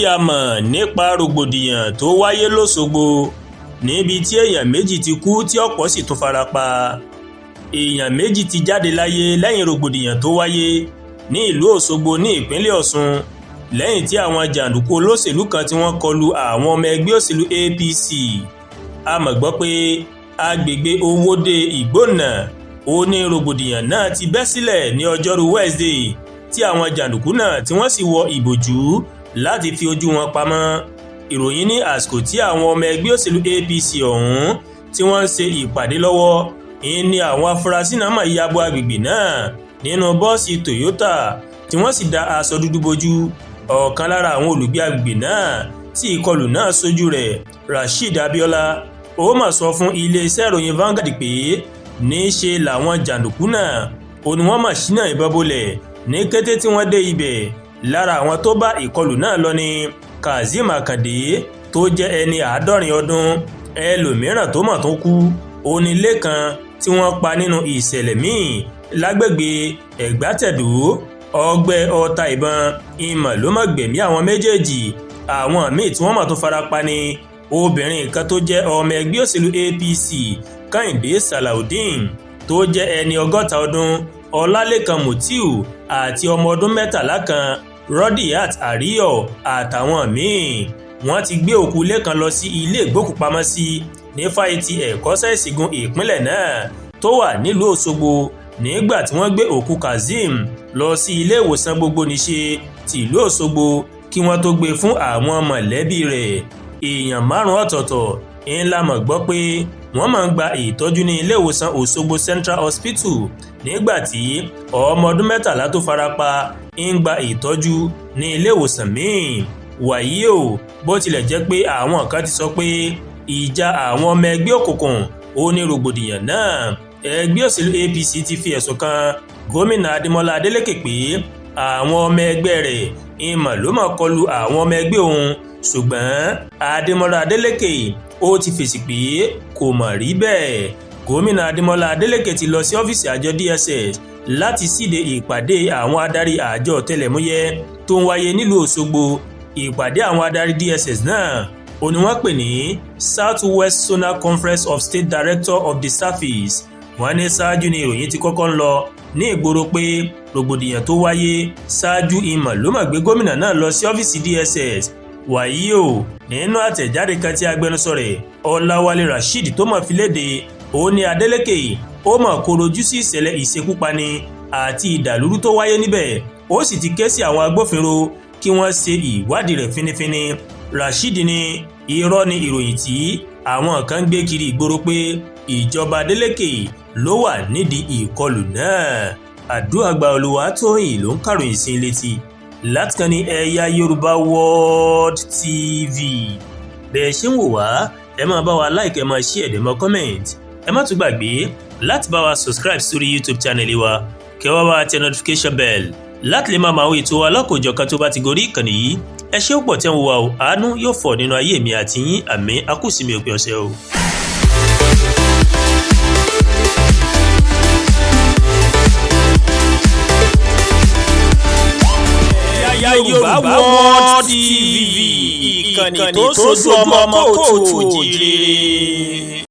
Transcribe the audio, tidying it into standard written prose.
Tí a mọ̀ nípa rògbòdìyàn tó wáyé lọ́sọ̀gbọ̀ níbi tí èèyàn 2 ti kú tí ọ̀pọ̀ sì tún fara pa. Èèyàn 2 ti jáde láyé lẹ́yìn rògbòdìyàn tó wáyé ní ìlú Òṣogbo ní ìpínlẹ̀ Ọ̀ṣun lẹ́yìn tí àwọn jàǹdùkú olóṣèlú kan tí wọ́n kọlu àwọn ọmọ ẹgbẹ́ òṣèlú APC. A mọ̀ gbọ́ pé agbègbè Owódé Ìgbónà ó ní rògbòdìyàn náà ti bẹ́ sílẹ̀ ní ọjọ́rú Wednesday tí àwọn jàǹdùkú náà tí wọ́n sì wọ ìbòjú láti fi ojú wọn pamọ́. Ìròyìn ní àsìkò tí àwọn ọmọ ẹgbẹ́ òṣèlú APC ọ̀hún tí wọ́n ń ṣe ìpàdé lọ́wọ́ ní àwọn afurasí náà mọ̀ ya bo agbègbè náà nínú bọ́ọ̀sì Toyota tí wọ́n sì da aṣọ dúdú bojú. Ọ̀kan lára àwọn olùgbé agbègbè náà tí ìkọlù náà sójú rẹ̀, Rasheed Abiola, ó mà sọ fún iléeṣẹ́ ìròyìn Vanguard pé níṣe làwọn jàǹdùkú náà ó ní wọ́n mà ṣínà ìbọn bolẹ̀ ní kété tí wọ́n dé ibẹ̀. Lára àwọn tó bá ìkọlù náà lọ ni Kazeem Akande tó jẹ́ ẹni 70 ọdún. Ẹlòmíràn tó mọ̀ tó kú onílé kan tí wọ́n pa nínú ìṣẹ̀lẹ̀ míì lágbègbè Ẹ̀gbátẹ̀dó. Ọgbẹ́ ọta ìbọn ìmọ̀ ló mọ̀ gbẹ̀mí àwọn méjèèjì. Àwọn míì tí wọ́n mọ̀ tó fara pa ni obìnrin kan tó jẹ́ ọmọ ẹgbẹ́ òṣèlú APC, Kẹ́hìndé Salaudeen, tó jẹ́ ẹni 60 ọdún, Ọlálékan Mutiu àti ọmọ ọdún 13 kan, Rodiat Ariyo, àtàwọn míì. Wọ́n ti gbé òkú Lékan lọ sí ilé ìgbókùpamọ́sí ní fáyítì ẹ̀kọ́ṣẹ́ ìṣègùn ìpínlẹ̀ náà tó wà nílùú Òṣogbo, nígbà tí wọ́n gbé òkú Kazeem lọ sí ilé ìwòsàn gbogbonìṣe tìlú Òṣogbo kí wọ́n tó gbé fún àwọn mọ̀lẹ́bí rẹ̀. Èèyàn 5 ọ̀tọ̀ọ̀tọ̀ ńlá mọ̀ gbọ́ pé wọ́n máa ń gba ìtọ́jú ní ilé ìwòsàn Òṣogbo Central Hospital, nígbà tí ọmọ ọdún 13 tó farapa ń gba ìtọ́jú ní ilé ìwòsàn míì. Wàyí o, bó tilẹ̀ jẹ́ pé àwọn kan ti sọ pé ìjà àwọn ọmọ ẹgbẹ́ òkùnkùn ó ní rògbòdìyàn náà, ẹgbẹ́ òṣèlú APC ti fi ẹ̀sùn kan gómìnà Adémọ́lá Adélékè pé àwọn ọmọ ẹgbẹ́ rẹ̀ ìmọ̀ ló mọ̀ kọlu àwọn ọmọ ẹgbẹ́ òun, ṣùgbọ́n Adémọ́lá Adélékè ó ti fèsì pé kò mọ̀ rí bẹ́ẹ̀. Gómìnà Adémọ́lá Adélékè ti lọ sí ọ́fíìsì àjọ DSS láti síde ìpàdé àwọn adarí àjọ ọ̀tẹlẹ̀múyẹ́ tó ń wáyé nílùú Òṣogbo. Ìpàdé àwọn adarí DSS náà ó ní wọ́n pè ní South West Zonal Conference of State Director of the Service. Wọ́n ní ṣáájú ni ìròyìn ti kọ́kọ́ ń lọ ní ìgboro pé rògbòdìyàn tó wáyé ṣáájú ìmọ̀ ló mọ̀ gbé gómìnà náà lọ sí ọ́fíìsì DSS. Wàyí o, nínú àtẹ̀jáde kan tí agbẹnusọ rẹ̀ Ọláwálé Rasheed tó mọ̀ fi léde, ó ní Adeleke ó mọ̀ korojú sí ìṣẹ̀lẹ̀ ìṣekúpani àti ìdàlúrú tó wáyé níbẹ̀, ó sì ti ké sí àwọn agbófinró kí wọ́n ṣe ìwádìí rẹ̀ fínífíní. Rasheed ní irọ́ ni ìròyìn tí àwọn kan ń gbé kiri ìgboro pé ìjọba Adeleke ló wà nídìí ìkọlù náà. Àdúràgbà Olúwatóyìn ló ń kàròyìn sí létí látìkànnì Ẹ̀yà Yorùbá World TV. Bẹ́ẹ̀ ṣe ń wò wá, ẹ máa bá wa like, ẹ máa share, ẹ máa comment. Ẹ má tún gbàgbé láti bá wa subscribe sórí YouTube channel wa, kẹ́ wá bá tẹ notification bell láti lè máa máa wo ètò alákòójọkan tó bá ti gorí ìkànnì yìí. Ẹ ṣé ó pọ̀ tẹ́ ń wò wá o. Àánú yóò fọ̀ nínú ayé mi àti yín. Àmín. Akúsìmí òpin ọ̀sẹ̀ o. Yorùbá World TV, ìkànnì tó sojú ọmọ kóòtù òjìrè.